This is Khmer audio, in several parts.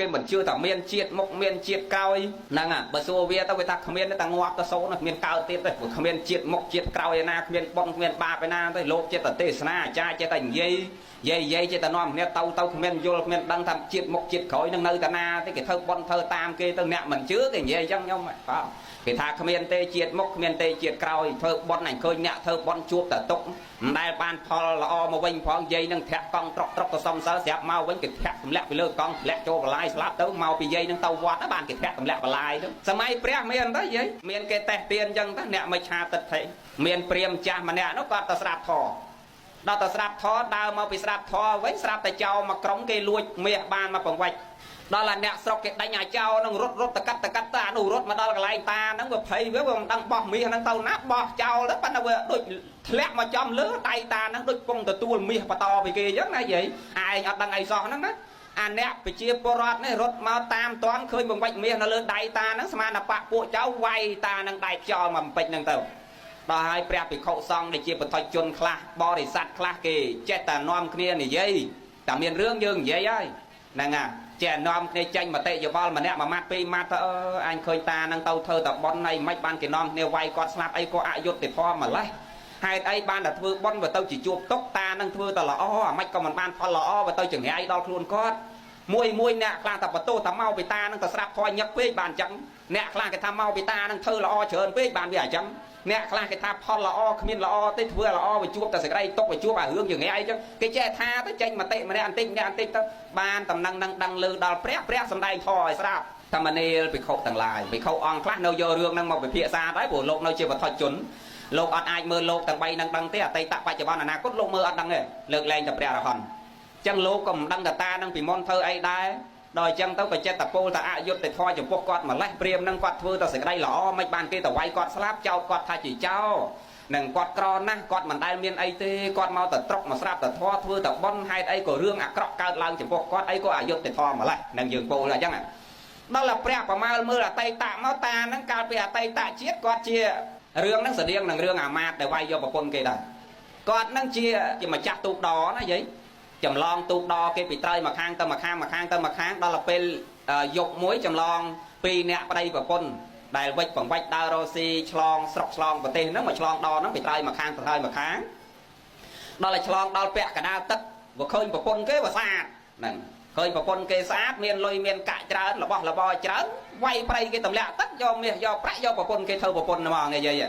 គេមិនជឿថាមានជាតិមុខមានជាតិក្រោយហ្នឹងបើសួរវាទៅវាថាគ្មានតែងាប់ទៅសូន្យគ្មានកើតទៀតទេព្រោះគ្មានជាតិមុខជាតិក្រោយឯណាគ្មានបុណ្យគ្មានបាបឯណាទេលោកចិត្តតែទេសនាអាចារ្យចិត្តតែនិយាយយាយយាយចិត្តតែនាំគ្នាទៅទៅគ្មានយល់គ្មានដឹងថាជាតិមុខជាតិក្រោយនឹងនៅតាណាទេគេធ្វើបុណ្យធ្វើតាមគេទៅអ្នកមិនជឿគេនិយាយអញ្ចឹងខ្ញុំបាទគេថាគ្មានទេជាតិមុខគ្មានទេជាតិក្រោយធ្វើបុណ្យអញឃើញអ្នកធ្វើបុណ្យជួបតែទុកមិនដែលបានផលល្អមកវិញផងយាយនឹងធាក់កង់ត្រុកត្រុកទៅសុំសិលស្រាប់មកវិញគេធាក់ទម្លាក់ពីលើកង់ធ្លាក់ចូលបន្លាយស្លាប់ទៅមកពីយាយនឹងទៅវត្តបានគេធាក់ទម្លាក់បន្លាយទៅសម័យព្រះមានទៅយាយមានគេតេះទៀនអញ្ចឹងទៅអ្នកមិច្ឆាទិដ្ឋិមានព្រាមចាស់ម្នាក់នោះគាត់ទៅស្រាប់ធម៌ដល់ទៅស្រាប់ធម៌ដើរមកពីស្រាប់ធម៌វិញស្រាប់តែចោលមកក្រុមគេលួចមាសបានមកបង្វិចដល់អាអ្នកស្រុកគេដេញអាចោនឹងរត់រត់តកាត់តកាត់ទៅអានោះរត់មកដល់កន្លែងតាហ្នឹងវាភ័យវាមិនដឹងបោះមាសហ្នឹងទៅណាបោះចោលទៅប៉ុន្តែវាដូចធ្លាក់មកចំលើដៃតាហ្នឹងដូចពងទទួលមាសបន្តពីគេអញ្ចឹងណាយាយឯងអត់ដឹងអីសោះហ្នឹងណាអាអ្នកប្រជាពលរដ្ឋនេះរត់មកតាមតាន់ឃើញបង្វិចមាសនៅលើដៃតាហ្នឹងស្មានតែបាក់ពួកចៅវាយតាហ្នឹងដៃខ្យល់មកពេចហ្នឹងទៅដល់ហើយព្រះភិក្ខុសង្ឃដែលជាបឋិជនខ្លះបរិស័ទខ្លះគេចេះតែនាំគ្នានិយាយតែមានរឿងយើងនិយាយហើយហ្នឹងហើយចេះនាំគ្នាចេញមតិយោបល់ម្នាក់មួយម៉ាត់ពីរម៉ាត់ទៅអឺអញឃើញតានឹងទៅធ្វើតែប៉ុនអីមិនបានគេនាំគ្នាវាយគាត់ស្លាប់អីក៏អយុត្តិធម៌ម្លេះហេតុអីបានតែធ្វើប៉ុនវាទៅជាជួបទុកតានឹងធ្វើតែល្អអាម៉េចក៏មិនបានផលល្អវាទៅចង្រៃដល់ខ្លួនគាត់មួយមួយអ្នកខ្លះតែបន្ទោសតែមកពីតានឹងទៅស្រាប់ធွာញឹកពេកបានអញ្ចឹងអ្នកខ្លះគេថាមកពីតានឹងធ្វើល្អច្រើនពេកបានវាអញ្ចឹងអ្នកខ្លះគេថាផលល្អគ្មានល្អទេធ្វើល្អវាជួបតែសេចក្តីទុកវាជួបអារឿងចង្រៃអញ្ចឹងគេចេះថាទៅចេញមតិម្នាក់អន្តិចម្នាក់អន្តិចទៅបានតំណែងនឹងដឹងលើដល់ព្រះព្រះសំដែងធម៌ឲ្យស្រាប់ធម្មនាលភិក្ខុទាំងឡាយភិក្ខុអង្គខ្លះនៅយករឿងហ្នឹងមកពិភាក្សាដែរព្រោះលោកនៅជាបឋិជនលោកអត់អាចមើលលោកទាំង3នឹងដឹងទេអតីតបច្ចុប្បន្នអនាគតលោកមើលអត់ដឹងទេលើកលែងតែព្រះអរហន្តអញ្ចឹងលោកក៏មិនដឹងថាតានឹងពីមុនធ្វើអីដែរដល់អញ្ចឹងទៅក៏ចិត្តតពោលថាអយុត្តិធម៌ចំពោះគាត់ម្លេះព្រាមនឹងគាត់ធ្វើតែសេចក្តីល្អមិនបានគេទៅវាយគាត់ស្លាប់ចោទគាត់ថាជាចោរនឹងគាត់ក្រណាស់គាត់មិនដែលមានអីទេគាត់មកតែត្រុកមកស្រាប់តែធម៌ធ្វើតែប៉ុនហេតុអីក៏រឿងអាក្រក់កើតឡើងចំពោះគាត់អីក៏អយុត្តិធម៌ម្លេះនឹងយើងពោលអញ្ចឹងដល់តែព្រះប្រមាលមើលអតីតមកតានឹងកាលពីអតីតជាតិគាត់ជារឿងហ្នឹងស្តៀងនឹងរឿងអាមាត្យដែលវាយយកប្រពន្ធគេដែរគាត់នឹងជាម្ចាស់ទូកដណាយាយចម្លងទូកដគេពីត្រើយមកខាងទៅមកខាងមកខាងទៅមកខាងដល់ទៅពេលយប់មួយចម្លងពីរអ្នកប្តីប្រពន្ធដែលវិចបង្វិចដើររស់ស៊ីឆ្លងស្រុកឆ្លងប្រទេសហ្នឹងមកឆ្លងដហ្នឹងពីត្រើយមកខាងទៅត្រើយមកខាងដល់តែឆ្លងដល់ពាក់កណ្ដាលទឹកវាឃើញប្រពន្ធគេវាស្អាតហ្នឹងឃើញប្រពន្ធគេស្អាតមានលុយមានកាក់ច្រើនរបស់របរច្រើនវាយប្រៃគេទម្លាក់ទឹកយកមាសយកប្រាក់យកប្រពន្ធគេធ្វើប្រពន្ធហ្មងនិយាយ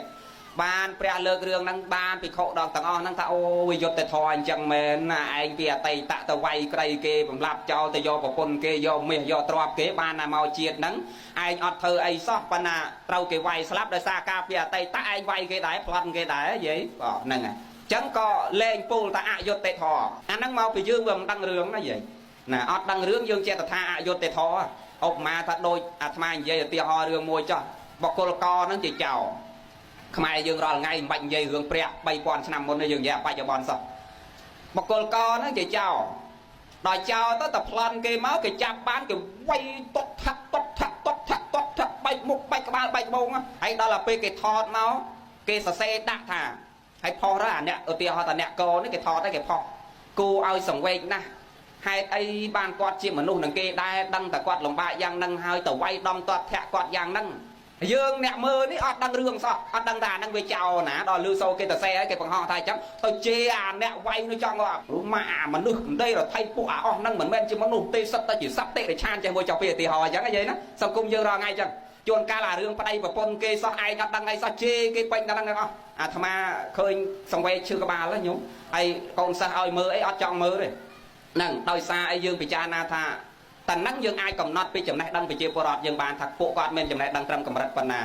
បានព្រះលើករឿងហ្នឹងបានភិក្ខុដល់ទាំងអស់ហ្នឹងថាអូវាយុត្តិធម៌អញ្ចឹងមែនណាឯងពីអតីតទៅវាយក្រីគេបំលាប់ចោលទៅយកប្រពន្ធគេយកមាសយកទ្រព្យគេបានណាមកជាតិហ្នឹងឯងអត់ធ្វើអីសោះប៉ុន្តែត្រូវគេវាយស្លាប់ដោយសារការពីអតីតឯងវាយគេដែរប្លន់គេដែរយាយបាទហ្នឹងហើយអញ្ចឹងក៏លែងពូលថាអយុត្តិធម៌អាហ្នឹងមកពីយើងវាមិនដឹងរឿងណាយាយណាអត់ដឹងរឿងយើងចេះតែថាអយុត្តិធម៌ឧបមាថាដូចអាត្មានិយាយឧទាហរណ៍រឿងមួយចុះបុគ្គលកហ្នឹងជាចោរខ្មែរយើងរាល់ថ្ងៃមិនបាច់និយាយរឿងព្រះ3000ឆ្នាំមុនទេយើងនិយាយបច្ចុប្បន្នសោះបុគ្គលកហ្នឹងជាចោរដល់ចោរទៅតែប្លន់គេមកគេចាប់បានគេវាយតត់ធាក់តត់ធាក់តត់ធាក់តត់ធាក់បែកមុខបែកក្បាលបែកបងហើយដល់ទៅពេលគេថតមកគេសរសេរដាក់ថាហើយផុសទៅអាអ្នកឧទាហរណ៍ថាអ្នកកនេះគេថតហើយគេផុសគូឲ្យសង្វេគណាស់ហេតុអីបានគាត់ជាមនុស្សនឹងគេដែរដឹងតែគាត់លំបាកយ៉ាងហ្នឹងហើយទៅវាយដំទាត់ធាក់គាត់យ៉ាងហ្នឹងយើងអ្នកមើលនេះអត់ដឹងរឿងសោះអត់ដឹងថាអាហ្នឹងវាចោលណាដល់លឺសូគេទៅសេហើយគេបង្ហោះថាអញ្ចឹងទៅជេរអាអ្នកវាយនោះចង់ម៉ាអាមនុស្សមិនទេរដ្ឋៃពួកអាអស់ហ្នឹងមិនមែនជាមនុស្សទេសិតតែជាសត្វតិរិឆានចេះមួយចោះពីឧទាហរណ៍អញ្ចឹងនិយាយណាសង្គមយើងរាល់ថ្ងៃអញ្ចឹងជួនកាលអារឿងប្តីប្រពន្ធគេសោះឯងអត់ដឹងអីសោះជេរគេពេញដល់ហ្នឹងអស់អាត្មាឃើញសង្វេគឈឺក្បាលហ្នឹងញោមហើយកូនសិស្សឲ្យមើលអីអត់ចង់មើលទេហ្នឹងដោយសារអីយើងពិចារណាថាតែហ្នឹងយើងអាចកំណត់ពីចំណេះដឹងប្រជាពលរដ្ឋយើងបានថាពួកគាត់មានចំណេះដឹងត្រឹមកម្រិតប៉ុណ្ណា